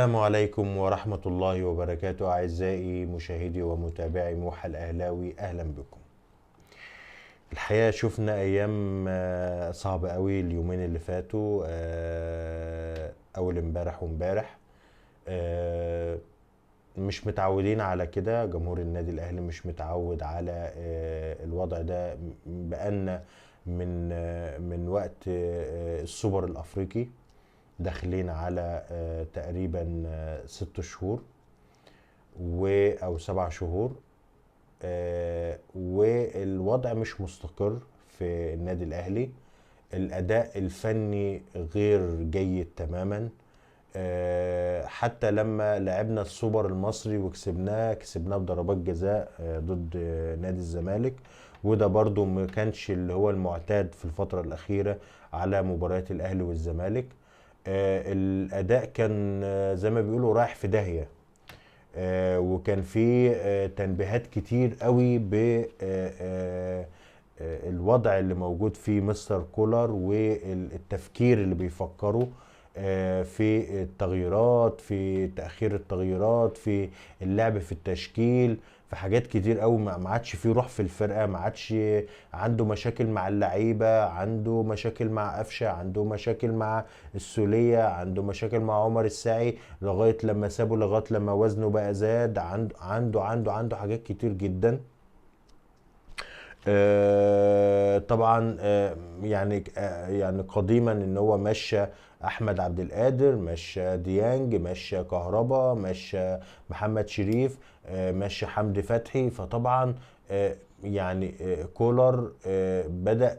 السلام عليكم ورحمة الله وبركاته. أعزائي مشاهدي ومتابعي موحى الأهلاوي، أهلا بكم. الحقيقة شفنا أيام صعبة قوي اليومين اللي فاتوا، أول امبارح وامبارح. مش متعودين على كده، جمهور النادي الأهلي مش متعود على الوضع ده. بقالنا من وقت السوبر الأفريقي، داخلين على تقريبا 6 شهور أو 7 شهور، والوضع مش مستقر في النادي الأهلي. الأداء الفني غير جيد تماما. حتى لما لعبنا السوبر المصري وكسبناه، كسبناه بضربات جزاء ضد نادي الزمالك، وده برضو ما كانش اللي هو المعتاد في الفترة الأخيرة على مباريات الأهلي والزمالك. الأداء كان زي ما بيقولوا رايح في داهية، وكان في تنبيهات كتير قوي ب الوضع اللي موجود فيه مستر كولر والتفكير اللي بيفكره في التغييرات، في تأخير التغييرات، في اللعب، في التشكيل، في حاجات كتير قوي. ما عادش فيه روح في الفرقة، ما عادش عنده مشاكل مع اللعيبة، عنده مشاكل مع قفشة، عنده مشاكل مع السولية، عنده مشاكل مع عمر الساعي لغاية لما سابه، لغاية لما وزنه بقى زاد، عنده حاجات كتير جدا. طبعا، قديما ان هو مشى احمد عبد القادر، مشى ديانج، مشى كهربا، مشى محمد شريف، مشى حمدي فتحي. فطبعا، كولر بدأ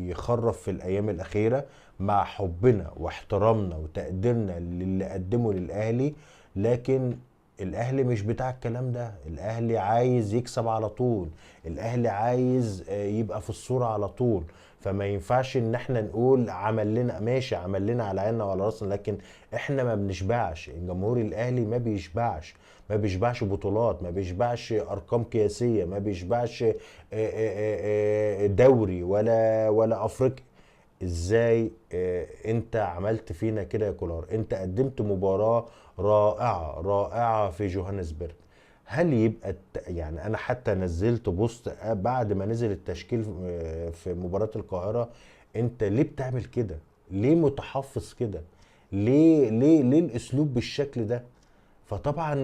يخرف في الايام الاخيرة، مع حبنا واحترامنا وتقديرنا للي قدمه للاهلي، لكن الاهلي مش بتاع الكلام ده. الاهلي عايز يكسب على طول، الاهلي عايز يبقى في الصورة على طول. فما ينفعش ان احنا نقول عمل لنا، ماشي عمل لنا على عيننا وعلى راسنا، لكن احنا ما بنشبعش. الجمهور الاهلي ما بيشبعش، ما بيشبعش بطولات، ما بيشبعش ارقام قياسية، ما بيشبعش دوري ولا افريقيا. ازاي انت عملت فينا كده يا كولر؟ انت قدمت مباراة رائعة رائعة في جوهانسبرج. هل يبقى يعني انا حتى نزلت بوست بعد ما نزل التشكيل في مباراة القاهرة، انت ليه بتعمل كده؟ ليه متحفظ كده؟ ليه الاسلوب بالشكل ده؟ فطبعا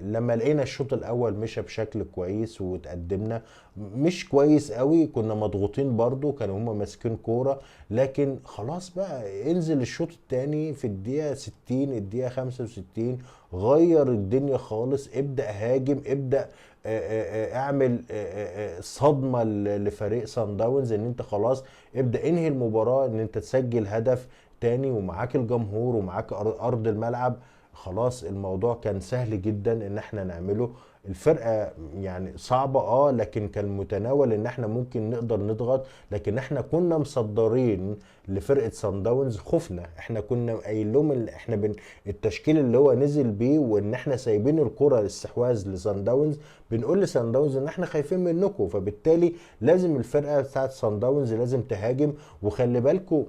لما لقينا الشوط الاول مشى بشكل كويس وتقدمنا مش كويس قوي، كنا مضغوطين برضو، كانوا هما ماسكين كورة، لكن خلاص بقى انزل الشوط التاني في الدقيقة 60، الدقيقة 65، غير الدنيا خالص، ابدأ هاجم، ابدأ، اعمل، صدمة لفريق سان داونز، ان انت خلاص ابدأ انهي المباراة، ان انت تسجل هدف تاني ومعاك الجمهور ومعاك ارض الملعب. خلاص الموضوع كان سهل جدا ان احنا نعمله. الفرقة صعبة، لكن كان متناول ان احنا ممكن نقدر نضغط، لكن احنا كنا مصدرين لفرقة سان داونز خوفنا. احنا كنا قايل لهم ان احنا التشكيل اللي هو نزل بيه، وان احنا سايبين الكرة للاستحواذ لسان داونز، بنقول لسان داونز ان احنا خايفين منكم، فبالتالي لازم الفرقة بتاعت سان داونز لازم تهاجم. وخلي بالكم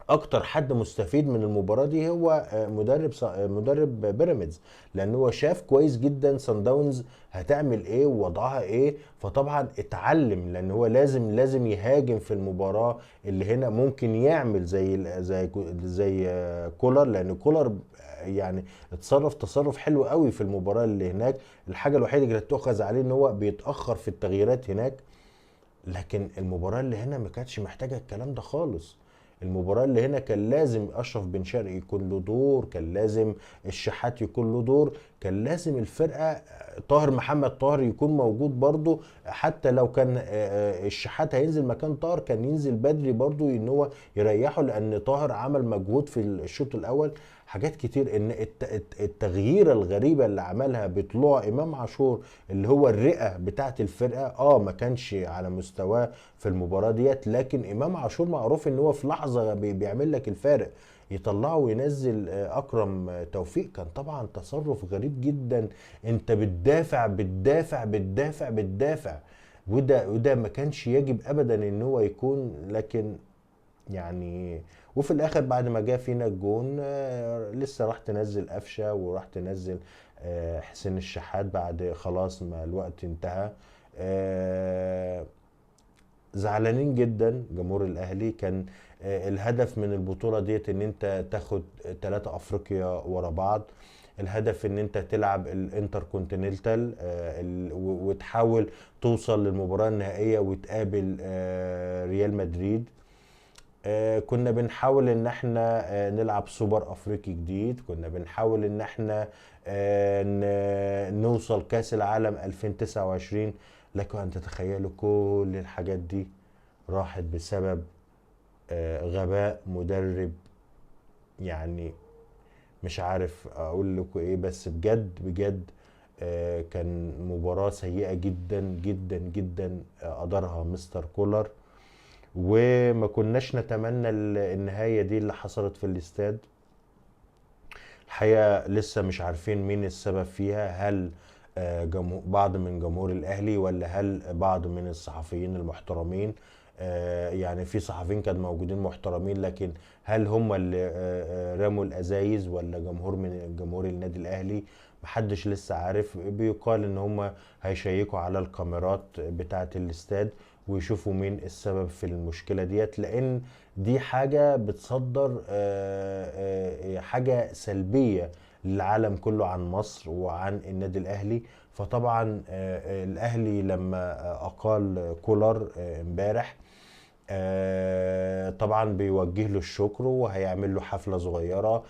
اكتر حد مستفيد من المباراة دي هو مدرب بيراميدز، لان هو شاف كويس جدا سان داونز هتعمل ايه ووضعها ايه، فطبعا اتعلم، لان هو لازم يهاجم في المباراة اللي هنا. ممكن يعمل زي كولر، لان كولر اتصرف تصرف حلو قوي في المباراة اللي هناك. الحاجة الوحيدة اللي تؤخذ عليه ان هو بيتأخر في التغييرات هناك، لكن المباراة اللي هنا ما كانتش محتاجة الكلام ده خالص. المباراة اللي هنا كان لازم أشرف بن شرقي يكون له دور، كان لازم الشحات يكون له دور، كان لازم الفرقة طاهر محمد طاهر يكون موجود برضو، حتى لو كان، الشحات هينزل مكان طاهر كان ينزل بدري برضو ان هو يريحه، لأن طاهر عمل مجهود في الشوط الأول. حاجات كتير، ان التغيير الغريبة اللي عملها بطلوع إمام عاشور اللي هو الرئة بتاعت الفرقة، ما كانش على مستواه في المباراة ديت، لكن إمام عاشور معروف ان هو في لحظة بيعمل لك الفارق، يطلعه وينزل، أكرم توفيق. كان طبعا تصرف غريب جدا، انت بتدافع بتدافع بتدافع بتدافع، وده ما كانش يجب ابدا ان هو يكون، لكن يعني وفي الاخر بعد ما جه فينا الجون لسه راح تنزل قفشه وراح تنزل حسين الشحات بعد خلاص ما الوقت انتهى. زعلانين جدا جمهور الاهلي. كان الهدف من البطولة ديت ان انت تاخد 3 افريقيا ورا بعض، الهدف ان انت تلعب الانتر كونتيننتال وتحاول توصل للمباراة النهائية وتقابل ريال مدريد. كنا بنحاول ان احنا نلعب سوبر افريقي جديد، كنا بنحاول ان احنا نوصل كاس العالم 2029. لكم ان تتخيلوا كل الحاجات دي راحت بسبب غباء مدرب. يعني مش عارف اقول لكم ايه، بس بجد بجد كان مباراة سيئة جدا جدا جدا قدرها مستر كولر، وما كناش نتمنى النهاية دي اللي حصلت في الاستاد. الحقيقة لسه مش عارفين مين السبب فيها، هل بعض من جمهور الأهلي ولا هل بعض من الصحفيين المحترمين؟ يعني في صحفيين كانوا موجودين محترمين، لكن هل هم اللي رموا الأزايز ولا جمهور من جمهور النادي الأهلي؟ محدش لسه عارف. بيقال ان هم هيشيكوا على الكاميرات بتاعة الاستاد ويشوفوا مين السبب في المشكلة ديت، لان دي حاجة بتصدر حاجة سلبية للعالم كله عن مصر وعن النادي الأهلي. فطبعا الأهلي لما أقال كولر امبارح طبعا بيوجه له الشكر وهيعمل له حفلة صغيرة،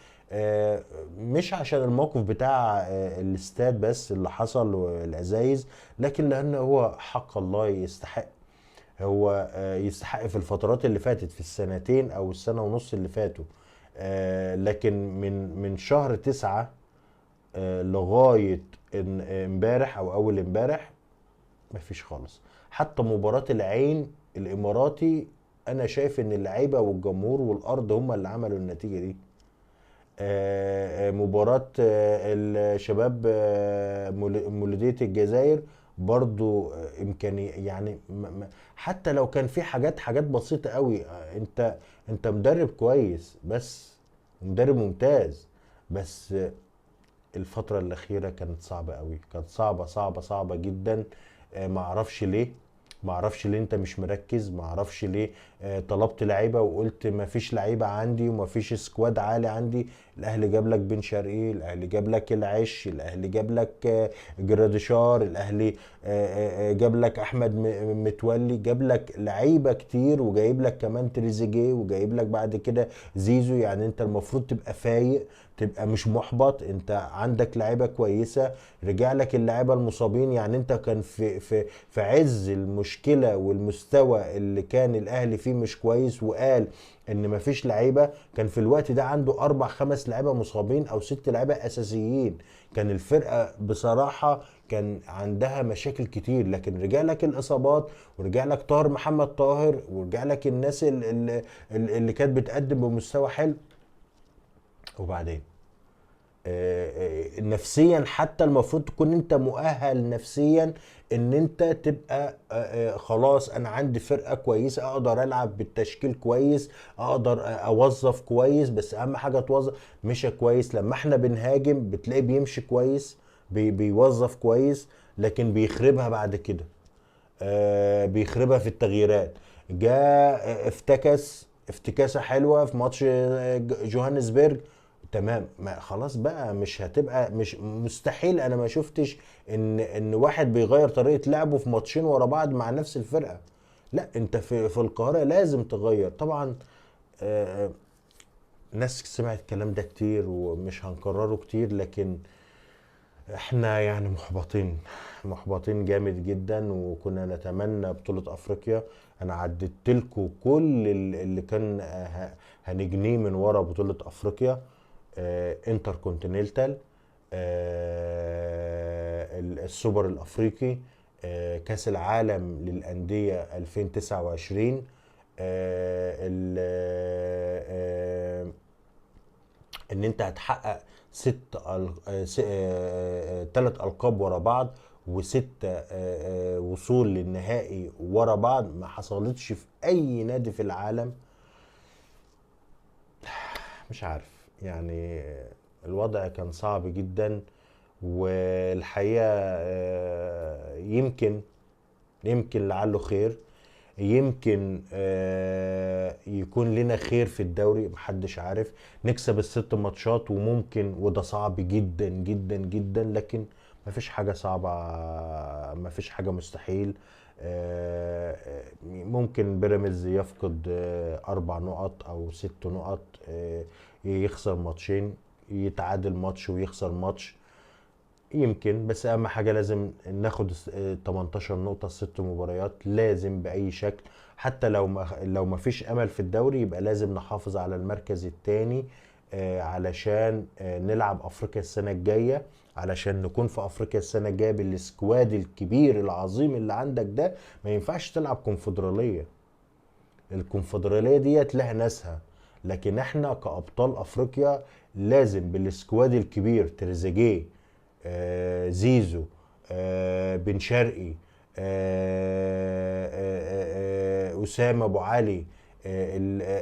مش عشان الموقف بتاع الاستاد بس اللي حصل والأزايز، لكن لأنه هو حق الله يستحق. هو يستحق في الفترات اللي فاتت، في السنتين أو السنة ونص اللي فاتوا، لكن من شهر 9 لغاية امبارح أو أول امبارح مفيش خالص. حتى مباراة العين الإماراتي أنا شايف إن اللعيبة والجمهور والأرض هم اللي عملوا النتيجة دي. مباراة الشباب مولودية الجزائر برضو إمكانية، يعني حتى لو كان في حاجات بسيطة قوي. انت مدرب كويس، بس مدرب ممتاز، بس الفترة الأخيرة كانت صعبة قوي، كانت صعبة صعبة صعبة جدا. معرفش ليه، معرفش ليه انت مش مركز، معرفش ليه طلبت لعيبة وقلت مفيش لعيبة عندي ومفيش squad عالي عندي. الاهلي جاب لك بن شرقي، الاهلي جاب لك العش، الاهلي جاب لك جراديشار، الاهلي جاب لك احمد متولي، جاب لك لعيبة كتير، وجايب لك كمان تريزيجيه، وجايب لك بعد كده زيزو. يعني انت المفروض تبقى فايق، تبقى مش محبط، انت عندك لعيبة كويسة، رجع لك اللعيبة المصابين. يعني انت كان في في في عز المشكلة والمستوى اللي كان الاهلي فيه مش كويس، وقال ان مفيش لعيبة، كان في الوقت ده عنده 4-5 لعيبة مصابين او 6 لعيبة اساسيين. كان الفرقة بصراحة كان عندها مشاكل كتير، لكن رجع لك الاصابات، ورجع لك طاهر محمد طاهر، ورجع لك الناس اللي كانت بتقدم بمستوى حلو. وبعدين نفسيا حتى المفروض تكون انت مؤهل نفسيا ان انت تبقى خلاص انا عندي فرقة كويسة، اقدر العب بالتشكيل كويس، اقدر اوظف كويس. بس اهم حاجة توظف مش كويس. لما احنا بنهاجم بتلاقيه بيمشي كويس، بيوظف كويس، لكن بيخربها بعد كده، بيخربها في التغييرات. جاء افتكس افتكاسة حلوة في ماتش جوهانسبرج، تمام، ما خلاص بقى مش هتبقى، مش مستحيل. انا ما شفتش ان واحد بيغير طريقة لعبه في ماتشين ورا بعض مع نفس الفرقة. لا، انت في القاهرة لازم تغير. طبعا ناس سمعت الكلام ده كتير ومش هنكرره كتير، لكن احنا يعني محبطين، محبطين جامد جدا، وكنا نتمنى بطولة افريقيا. انا عددت لكم كل اللي كان هنجنيه من ورا بطولة افريقيا، انتر كونتيننتال، السوبر الافريقي، كاس العالم للاندية 2029، ان انت هتحقق 3 القاب ورا بعض، وستة وصول للنهائي ورا بعض، ما حصلتش في اي نادي في العالم. مش عارف، يعني الوضع كان صعب جدا. والحقيقة يمكن لعله خير، يمكن يكون لنا خير في الدوري، محدش عارف. نكسب الست ماتشات وممكن، وده صعب جدا جدا جدا، لكن مفيش حاجة صعبة، مفيش حاجة مستحيل. ممكن بيراميدز يفقد 4 نقط أو 6 نقط، يخسر ماتشين، يتعادل ماتش ويخسر ماتش يمكن. بس اهم حاجة لازم ناخد 18 نقطة 6 مباريات، لازم باي شكل، حتى لو ما فيش امل في الدوري يبقى لازم نحافظ على المركز الثاني، علشان نلعب افريقيا السنة الجاية، علشان نكون في افريقيا السنة الجاية بال squad الكبير العظيم اللي عندك ده. ما ينفعش تلعب كونفدراليه، الكونفدراليه ديت لها ناسها، لكن احنا كابطال افريقيا لازم بال squad الكبير، تريزيجيه، زيزو، بن شرقي، أسامة أبو علي،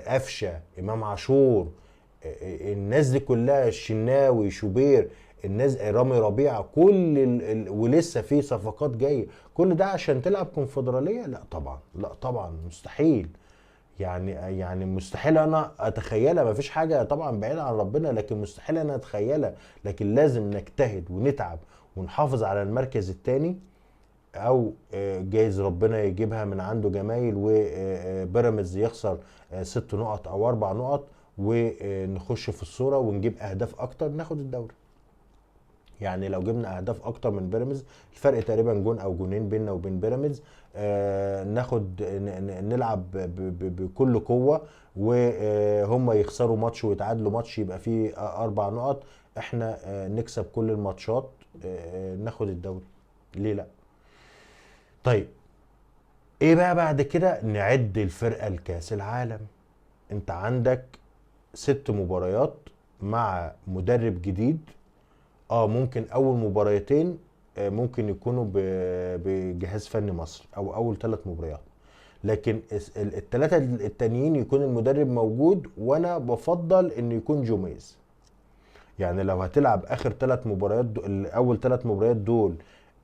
قفشة، إمام عاشور، الناس دي كلها، الشناوي، شوبير، الناس، رامي ربيعة، كل ولسه في صفقات جاية، كل ده عشان تلعب كونفدرالية؟ لا طبعا، لا طبعا، مستحيل. يعني مستحيل انا اتخيلها، مفيش حاجة طبعا بعيدة عن ربنا، لكن مستحيل انا اتخيلها. لكن لازم نجتهد ونتعب ونحافظ على المركز الثاني، او جايز ربنا يجيبها من عنده جمايل وبيراميدز يخسر 6 نقط او 4 نقط ونخش في الصورة ونجيب اهداف اكتر ناخد الدوري. يعني لو جبنا اهداف اكتر من بيراميدز، الفرق تقريبا جون او جونين بيننا وبين بيراميدز، ناخد نلعب بكل قوة، وهم يخسروا ماتش ويتعادلوا ماتش، يبقى فيه 4 نقط، احنا نكسب كل الماتشات، ناخد الدوري، ليه لا؟ طيب ايه بقى بعد كده؟ نعد الفرقة لكاس العالم. انت عندك 6 مباريات مع مدرب جديد، ممكن اول مباريتين ممكن يكونوا بجهاز فني مصر، او اول 3 مباريات، لكن الثلاثة التانيين يكون المدرب موجود، وانا بفضل انه يكون جوميز. يعني لو هتلعب اخر 3 مباريات اول 3 مباريات دول،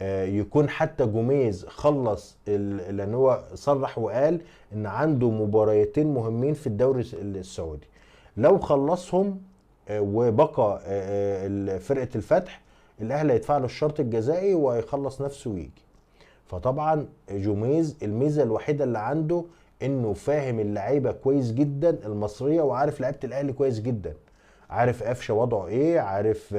يكون حتى جوميز خلص، لان هو صرح وقال ان عنده مباريتين مهمين في الدوري السعودي، لو خلصهم وبقى فرقة الفتح، الاهلي هيدفع له الشرط الجزائي وهيخلص نفسه ويجي. فطبعا جوميز الميزة الوحيدة اللي عنده انه فاهم اللعيبة كويس جدا المصرية، وعارف لعيبة الاهلي كويس جدا، عارف قفشه وضعه ايه، عارف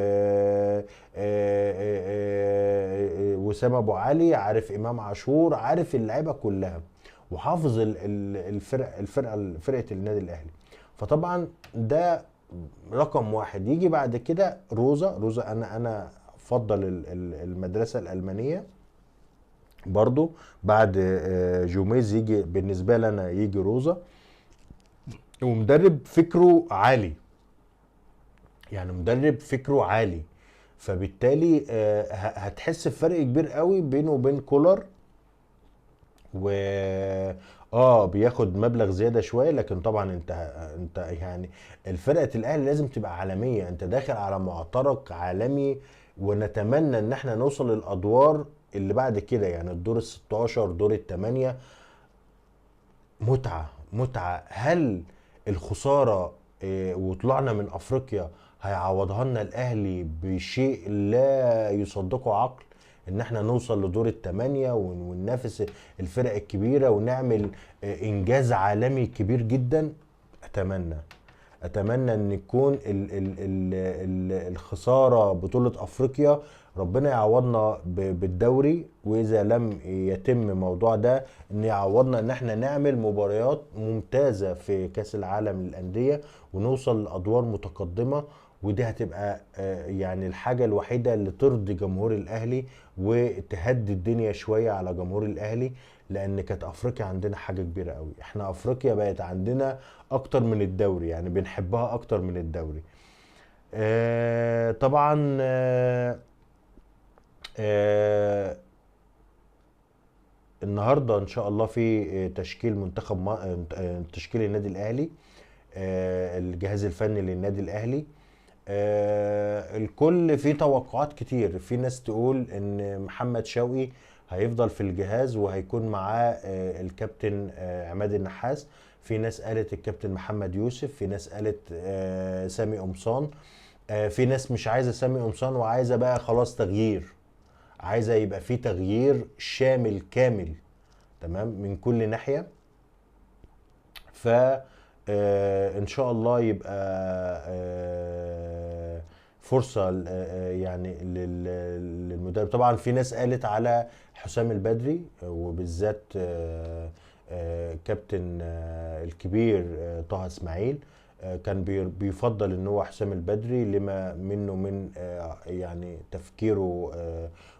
وسام ابو علي، عارف امام عاشور، عارف اللعيبة كلها، وحافظ الفرقة فرقه النادي الاهلي. فطبعا ده رقم واحد. يجي بعد كده روزا. روزا انا افضل المدرسة الالمانية برضو بعد جوميز، يجي بالنسبة لنا يجي روزا، ومدرب فكرة عالي، يعني مدرب فكرة عالي، فبالتالي هتحس بفرق كبير قوي بينه وبين كولر. و بياخد مبلغ زيادة شوية، لكن طبعا انت يعني الفرقة الاهلي لازم تبقى عالمية، انت داخل على معترك عالمي، ونتمنى ان احنا نوصل للادوار اللي بعد كده، يعني الدور ال16، دور ال8، متعه متعه. هل الخسارة وطلعنا من افريقيا هيعوضها لنا الاهلي بشيء لا يصدقه عقل، ان احنا نوصل لدور ال8 وننافس الفرق الكبيرة ونعمل انجاز عالمي كبير جدا؟ اتمنى ان يكون ال ال ال ال الخسارة بطوله افريقيا ربنا يعوضنا بالدوري، واذا لم يتم الموضوع ده ان يعوضنا ان احنا نعمل مباريات ممتازة في كاس العالم للاندية ونوصل لادوار متقدمة، ودي هتبقى يعني الحاجة الوحيدة اللي ترضي جمهور الاهلي وتهدي الدنيا شوية على جمهور الاهلي، لان كانت افريقيا عندنا حاجة كبيرة قوي. احنا افريقيا بقت عندنا اكتر من الدوري، يعني بنحبها اكتر من الدوري. طبعا النهارده ان شاء الله في تشكيل منتخب تشكيل النادي الاهلي. الجهاز الفني للنادي الاهلي. الكل فيه توقعات كتير، في ناس تقول ان محمد شوقي هيفضل في الجهاز وهيكون معاه الكابتن عماد النحاس، في ناس قالت الكابتن محمد يوسف، في ناس قالت سامي قمصان، في ناس مش عايزة سامي قمصان وعايزة بقى خلاص تغيير، عايزة يبقى في تغيير شامل كامل، تمام، من كل ناحية. ف ان شاء الله يبقى فرصة يعني للمدرب. طبعا في ناس قالت على حسام البدري، وبالذات كابتن الكبير طه اسماعيل، كان بيفضل ان هو حسام البدري لما منه من يعني تفكيره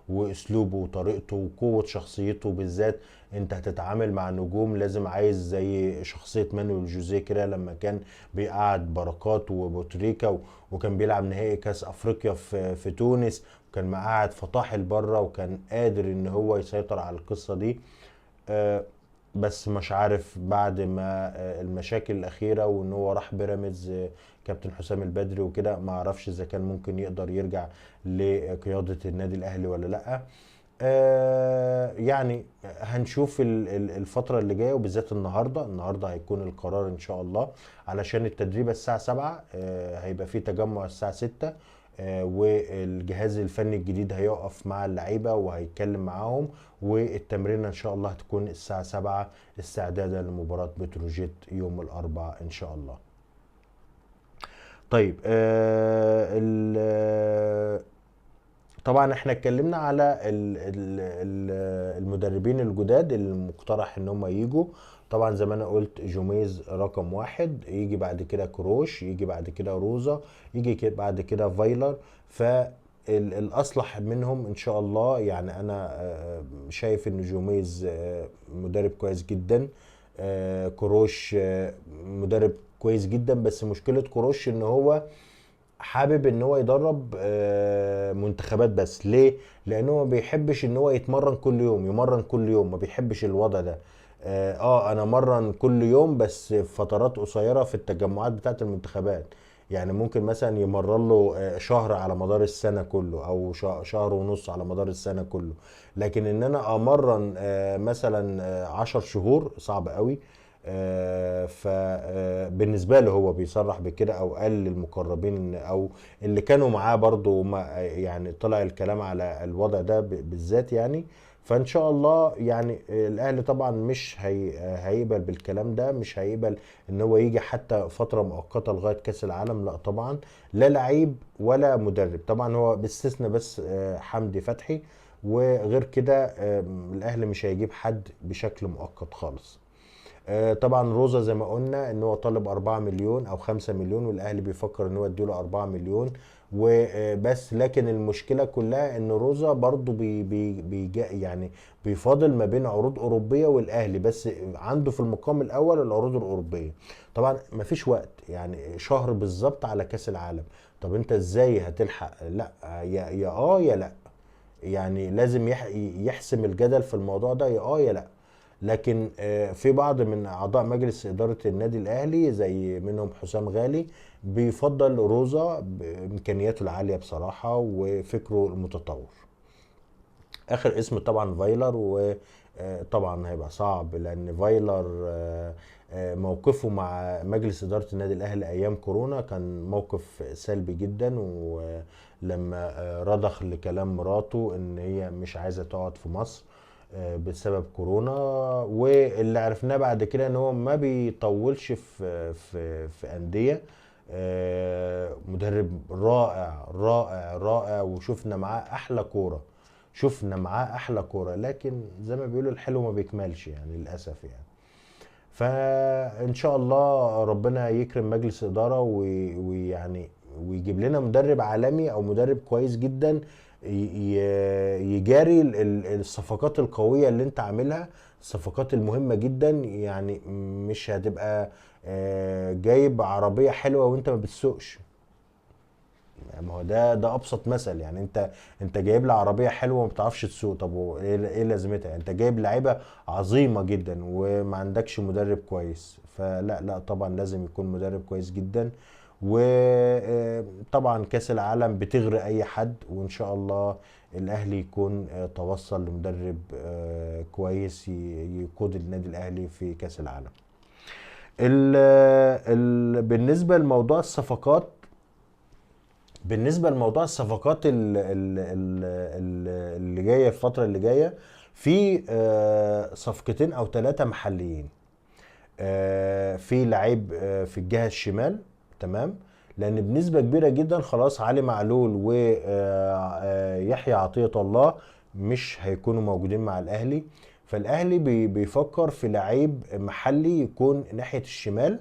واسلوبه وطريقته وقوة شخصيته، بالذات انت هتتعامل مع نجوم لازم عايز زي شخصية مانويل جوزيه كده لما كان بيقعد بركات وبوتريكا وكان بيلعب نهائي كاس افريقيا في تونس، وكان مقعد فطاحل بره وكان قادر ان هو يسيطر على القصة دي. بس مش عارف بعد ما المشاكل الأخيرة وإن هو راح بيراميدز، كابتن حسام البدري وكده، ما أعرفش إذا كان ممكن يقدر يرجع لقيادة النادي الأهلي ولا لأ. يعني هنشوف الفترة اللي جاية، وبالذات النهاردة هيكون القرار إن شاء الله، علشان التدريب الساعة 7، هيبقى في تجمع الساعة 6، والجهاز الفني الجديد هيقف مع اللعيبة وهيتكلم معاهم، والتمرين إن شاء الله هتكون الساعة 7 استعدادا لمباراة بتروجيت يوم الأربعاء إن شاء الله. طيب، طبعا احنا اتكلمنا على المدربين الجداد اللي المقترح ان هم يجوا. طبعا زي ما انا قلت جوميز رقم 1، يجي بعد كده كروش، يجي بعد كده روزا، يجي بعد كده فايلر. فالاصلح منهم ان شاء الله، يعني انا شايف ان جوميز مدرب كويس جدا، كروش مدرب كويس جدا، بس مشكلة كروش ان هو حابب ان هو يدرب منتخبات بس. ليه؟ لانه ما بيحبش ان هو يتمرن كل يوم، يمرن كل يوم، ما بيحبش الوضع ده. انا مرن كل يوم بس في فترات قصيرة في التجمعات بتاعة المنتخبات، يعني ممكن مثلا يمرن له شهر على مدار السنة كله، او شهر ونص على مدار السنة كله، لكن ان انا امرن مثلا 10 شهور صعب قوي. بالنسبة له هو بيصرح بكده، او قال للمقربين او اللي كانوا معاه برضو، ما يعني طلع الكلام على الوضع ده بالذات يعني. فان شاء الله يعني الاهلي طبعا مش هيقبل بالكلام ده، مش هيقبل ان هو يجي حتى فترة مؤقتة لغاية كاس العالم، لا طبعا، لا لعيب ولا مدرب. طبعا هو باستثناء بس حمدي فتحي، وغير كده، الاهلي مش هيجيب حد بشكل مؤقت خالص. طبعا روزا زي ما قلنا ان هو طالب 4 مليون او 5 مليون، والاهلي بيفكر ان هو يديله 4 مليون وبس. لكن المشكلة كلها ان روزا برضو بيفاضل ما بين عروض اوروبية والاهلي، بس عنده في المقام الاول العروض الاوروبية. طبعا مفيش وقت، يعني شهر بالظبط على كاس العالم، طب انت ازاي هتلحق؟ لا، يا يا لا، يعني لازم يحسم الجدل في الموضوع ده، يا يا لا. لكن في بعض من أعضاء مجلس إدارة النادي الأهلي زي منهم حسام غالي بيفضل روزا بإمكانياته العالية بصراحة وفكره المتطور. آخر اسم طبعا فايلر، وطبعا هيبقى صعب لأن فايلر موقفه مع مجلس إدارة النادي الأهلي أيام كورونا كان موقف سلبي جدا، ولما رضخ لكلام مراته إن هي مش عايزة تقعد في مصر بسبب كورونا، واللي عرفناه بعد كده ان هو ما بيطولش في أندية. مدرب رائع رائع رائع، وشفنا معاه احلى كورة، شفنا معاه احلى كورة، لكن زي ما بيقولوا الحلو ما بيكملش للأسف. فإن شاء الله ربنا يكرم مجلس إدارة ويجيب لنا مدرب عالمي أو مدرب كويس جدا يجاري الصفقات القوية اللي انت عاملها، الصفقات المهمة جدا. مش هتبقى جايب عربية حلوة وانت ما بتسوقش، ما هو ده ابسط مثل. يعني انت جايب لي عربية حلوة وما بتعرفش تسوق، طب ايه لازمتها؟ انت جايب لعيبة عظيمة جدا وما عندكش مدرب كويس. فلا لا طبعا لازم يكون مدرب كويس جدا. وطبعا كاس العالم بتغري اي حد، وان شاء الله الاهلي يكون توصل لمدرب كويس يقود النادي الاهلي في كاس العالم. بالنسبة لموضوع الصفقات، اللي جاية الفترة اللي جاية، في صفقتين او 3 محليين. في لعيب في الجهة الشمال، تمام، لان بنسبة كبيرة جدا خلاص علي معلول ويحيى عطية الله مش هيكونوا موجودين مع الاهلي. فالاهلي بيفكر في لعيب محلي يكون ناحية الشمال،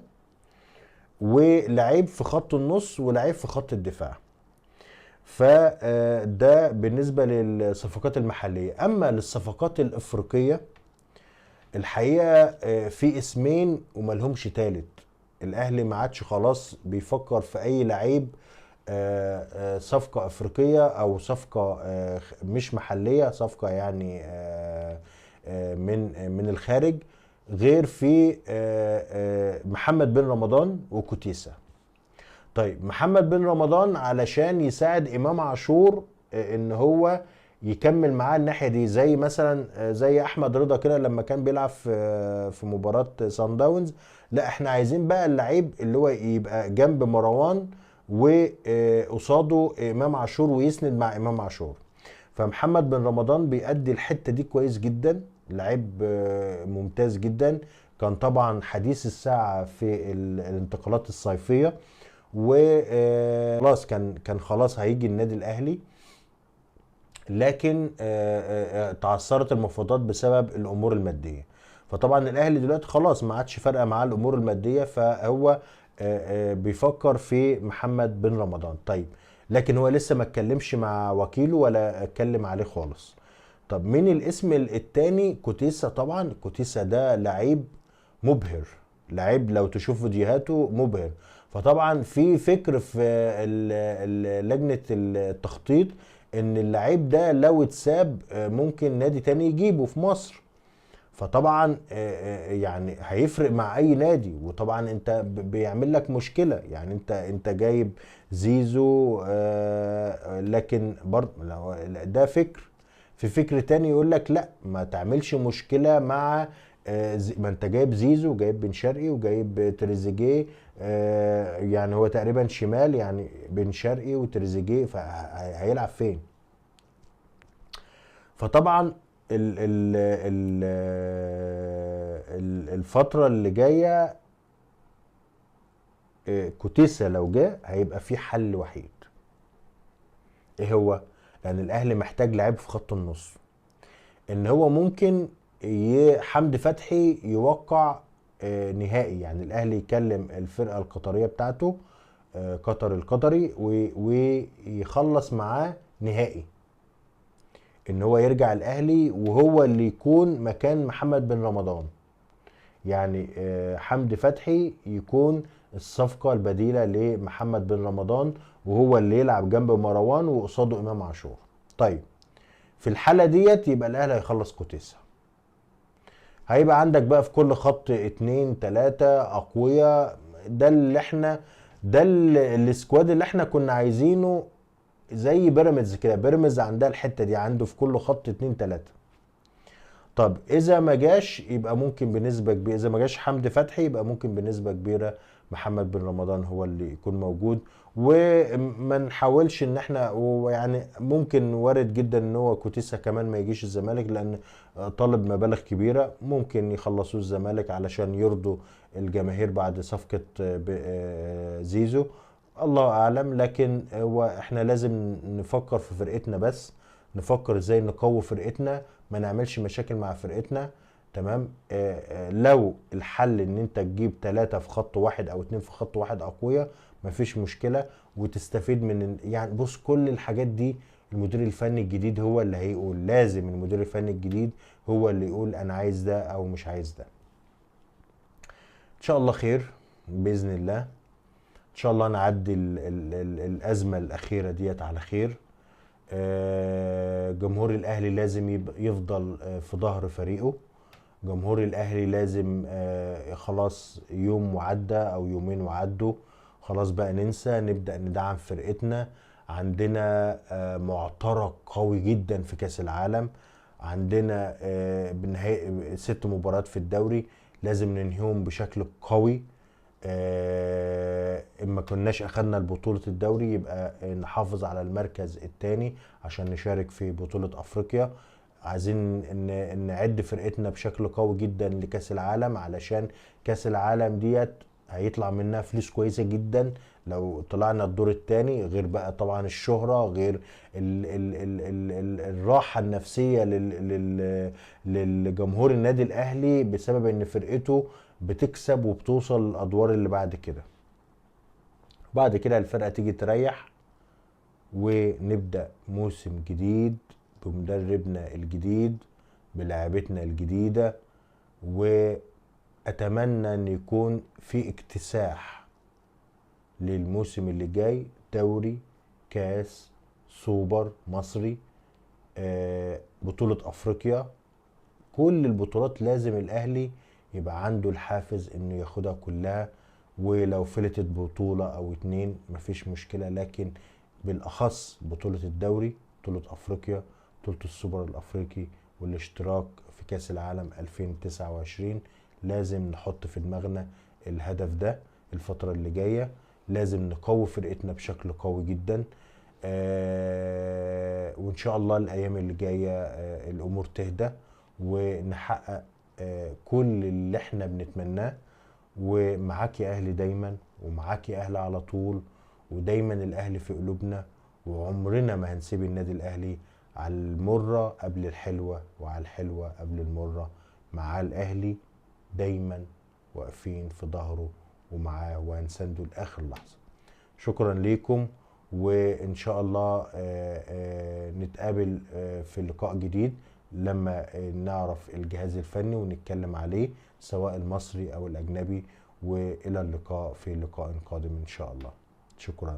ولعيب في خط النص، ولعيب في خط الدفاع. فده بالنسبة للصفقات المحلية. اما للصفقات الافريقية، الحقيقة في اسمين وملهمش تالت. الاهلي ما عادش خلاص بيفكر في اي لعيب صفقة افريقية او صفقة مش محلية، صفقة يعني من الخارج، غير في محمد بن رمضان وكوتيسا. طيب محمد بن رمضان علشان يساعد امام عاشور ان هو يكمل معاه الناحية دي، زي مثلا، زي احمد رضا كده لما كان بيلعب في مباراة سان داونز. لا احنا عايزين بقى اللعيب اللي هو يبقى جنب مروان وقصاده امام عاشور ويسند مع امام عاشور. فمحمد بن رمضان بيأدي الحتة دي كويس جدا، لعيب ممتاز جدا، كان طبعا حديث الساعة في الانتقالات الصيفية، وخلاص كان خلاص هيجي النادي الاهلي، لكن تعثرت المفاوضات بسبب الامور المادية. فطبعا الاهلي دلوقتي خلاص ما عادش فارقه معاه الامور المادية، فهو بيفكر في محمد بن رمضان. طيب لكن هو لسه ما اتكلمش مع وكيله ولا اتكلم عليه خالص. طب مين الاسم التاني؟ كوتيسا. طبعا كوتيسا ده لعيب مبهر، لعيب لو تشوف فيديوهاته مبهر. فطبعا في فكر في لجنة التخطيط ان اللعيب ده لو اتساب ممكن نادي تاني يجيبه في مصر، فطبعا هيفرق مع اي نادي. وطبعا انت بيعمل لك مشكلة، يعني انت جايب زيزو، لكن برضه ده فكر. في فكر تاني يقول لك لا ما تعملش مشكلة مع، ما انت جايب زيزو وجايب بن شرقي وجايب تريزيجيه، يعني هو تقريبا شمال، يعني بن شرقي وتريزيجيه، فهيلعب فين؟ فطبعا الفترة اللي جاية، كوتيسا لو جه هيبقى في حل وحيد. ايه هو؟ لان الاهلي محتاج لعيب في خط النص، ان هو ممكن حمدي فتحي يوقع نهائي، يعني الاهلي يكلم الفرقة القطرية بتاعته، قطر القطري، ويخلص معاه نهائي، ان هو يرجع الاهلي وهو اللي يكون مكان محمد بن رمضان. حمدي فتحي يكون الصفقة البديلة لمحمد بن رمضان، وهو اللي يلعب جنب مروان وقصاده امام عاشور. طيب في الحالة ديت يبقى الاهلي هيخلص كوتيسا، هيبقى عندك بقى في كل خط 2 3 اقوياء. ده اللي احنا، ده ال squad اللي احنا كنا عايزينه، زي بيراميدز كده، بيراميدز عندها الحتة دي، عنده في كل خط 2 3. طب اذا ما جاش يبقى ممكن بنسبة كبيرة، اذا ما جاش حمدي فتحي يبقى ممكن بنسبة كبيرة محمد بن رمضان هو اللي يكون موجود. وما نحاولش ان احنا، ويعني ممكن وارد جدا ان هو كوتيسا كمان ما يجيش الزمالك، لان طالب مبالغ كبيرة، ممكن يخلصوه الزمالك علشان يرضوا الجماهير بعد صفقة زيزو، الله اعلم. لكن هو احنا لازم نفكر في فرقتنا بس، نفكر ازاي نقوي فرقتنا، ما نعملش مشاكل مع فرقتنا. تمام. لو الحل ان انت تجيب 3 في خط واحد او 2 في خط واحد اقوياء مفيش مشكلة، وتستفيد من يعني بص كل الحاجات دي المدير الفني الجديد هو اللي هيقول، لازم المدير الفني الجديد هو اللي يقول انا عايز ده او مش عايز ده. ان شاء الله خير باذن الله. ان شاء الله نعدي ال ال ال الازمة الاخيرة ديت على خير. جمهور الاهلي لازم يفضل في ظهر فريقه. جمهور الاهلي لازم خلاص يوم وعدى او يومين وعدوا، خلاص بقى ننسى، نبدأ ندعم فرقتنا. عندنا معترك قوي جدا في كاس العالم، عندنا بنهاية 6 مباريات في الدوري لازم ننهيهم بشكل قوي. اما كناش اخدنا البطولة الدوري يبقى نحافظ على المركز الثاني عشان نشارك في بطولة افريقيا. عايزين نعد فرقتنا بشكل قوي جدا لكاس العالم، علشان كاس العالم ديت هيطلع منها فلوس كويسة جدا لو طلعنا الدور الثاني، غير بقى طبعا الشهرة، غير ال ال ال ال ال الراحة النفسية للجمهور النادي الاهلي بسبب ان فرقته بتكسب وبتوصل للادوار اللي بعد كده. بعد كده الفرقة تيجي تريح ونبدأ موسم جديد بمدربنا الجديد بلاعبتنا الجديدة، وأتمنى أن يكون في اكتساح للموسم اللي جاي، دوري، كاس، سوبر مصري، بطولة أفريقيا، كل البطولات لازم الأهلي يبقى عنده الحافز إنه ياخدها كلها. ولو فلتت بطولة أو 2 مفيش مشكلة، لكن بالأخص بطولة الدوري، بطولة أفريقيا، بطولة السوبر الأفريقي، والاشتراك في كأس العالم 2029، لازم نحط في دماغنا الهدف ده الفترة اللي جاية. لازم نقوي فرقتنا بشكل قوي جدا، وإن شاء الله الأيام اللي جاية الأمور تهدى ونحقق كل اللي احنا بنتمناه. ومعاك يا أهلي دايما، ومعاك يا أهلي على طول، ودايما الأهلي في قلوبنا، وعمرنا ما هنسيب النادي الأهلي على المرة قبل الحلوة وعلى الحلوة قبل المرة. مع الأهلي دايما واقفين في ظهره ومعاه، وهنسنده لآخر لحظة. شكرا ليكم، وإن شاء الله نتقابل في لقاء جديد لما نعرف الجهاز الفني ونتكلم عليه سواء المصري أو الأجنبي. وإلى اللقاء في لقاء قادم إن شاء الله. شكرا.